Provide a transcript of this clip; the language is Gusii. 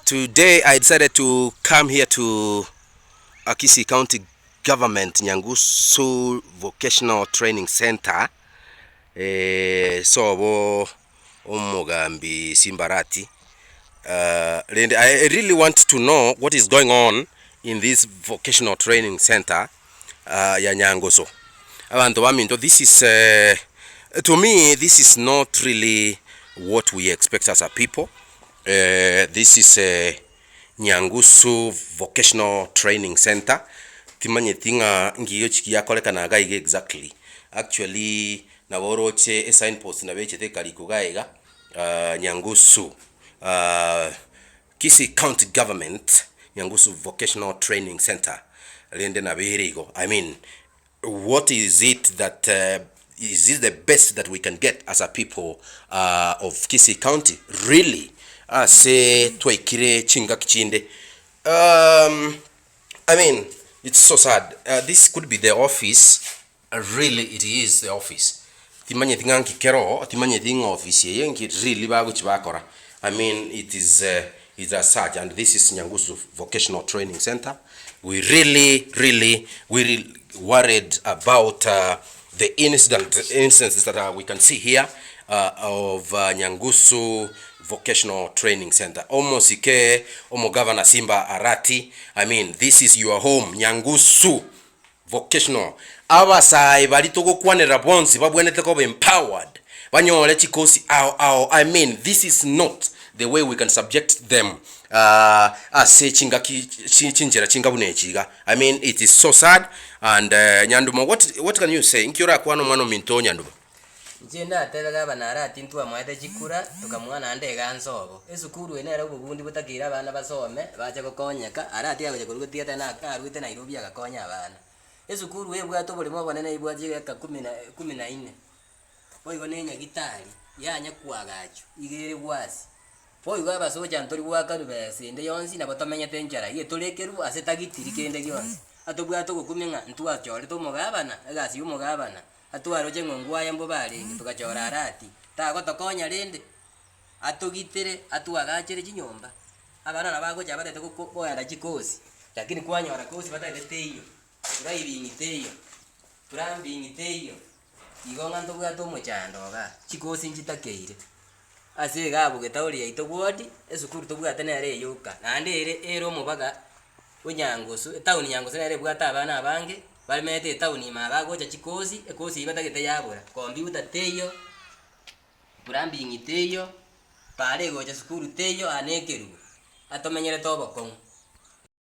Today I decided to come here to Kisii County Government Nyangusu Vocational Training Center eh, sobo omogambi Simbarati. Rende I really want to know what is going on in this vocational training center ya Nyangusu. Abanto baminto this is to me this is not really what we expect as a people. This is Nyangusu Vocational Training Center, timanyeti ng'a nki echi giakorekana iga iga exactly. Actually nabo oroche esignpost nabo echete ekarikwa iga iga, Nyangusu Kisii County Government Nyangusu Vocational Training Center, rende nabo ere igo. I mean What is it that is it the best that we can get as a people of Kisii County really ase twaikire chingaki chinde um, I mean it's so sad uh, this could be the office really it is the office timanyeti ng'a nki kero timanyeti ng'a office eye nki really bagochi bakora I mean it is uh, it's a such and this is Nyangusu Vocational Training Center We really really we really worried about uh, the incident instances that uh, we can see here uh, of uh, Nyangusu Vocational Training Center. Omosike omogavana Simba Arati, I mean this is your home Nyangusu Vocational. Abasae bari togokwanera bonsi babwenerete koba empowered banyore chikosi ao ao I mean this is not the way we can subject them ase chingaki chinchera chinga buna echi iga I mean it is so sad and Nyandumo what what can you say nki orakwane omwana ominto Nyandumo? Inche natebe gavana Arati ntwamoete chikura tokamoa naende egansa obo. Esukuru eye nere obobundi botakeire abana basome bache gokonyeka, Arati agocha korwa gotiga tari narwete Nairobi agakonya abana. Esukuru eye ebwate oboremo obonene ebwate chieka kumi na kumi na inne, boigo na enyagitari yanya koagachwa iga ere gwasi. Boigo abasocha ntori goakanwa besa ende yonsi nabo tomenyete enchara iga torekerwe ase tagitiri kende gionsi. Atobwate ogokumia ng'a ntwachorete omogabana, egasi ya omogabana, Atwaroche ng'a ongwaye mbobe arenge, togachora Arati, tagotokonya rende, atogitere, atwagachere chinyomba. Abana nabo bagocha batagete goko kogenda chikosi, lakini kwanyora kosi batagete teiyo, driving teiyo, plumbing teiyo, igo ng'a ntobwate omochando igaa, chikosi nchitakeire. Ase iga abwo getauri yaito ward, esukuru tobwate nere eyoka, naende ere ere omobaga o Nyangusu, etown Nyangusu nere ebwate abana abange, Baremete etaoni ime abagocha chikosi, ekosi eyio batagete yabora, computer teiyo, plumbing teiyo, para egocha sukuru teiyo aa na ekerubo, atomenyerete obokong'u.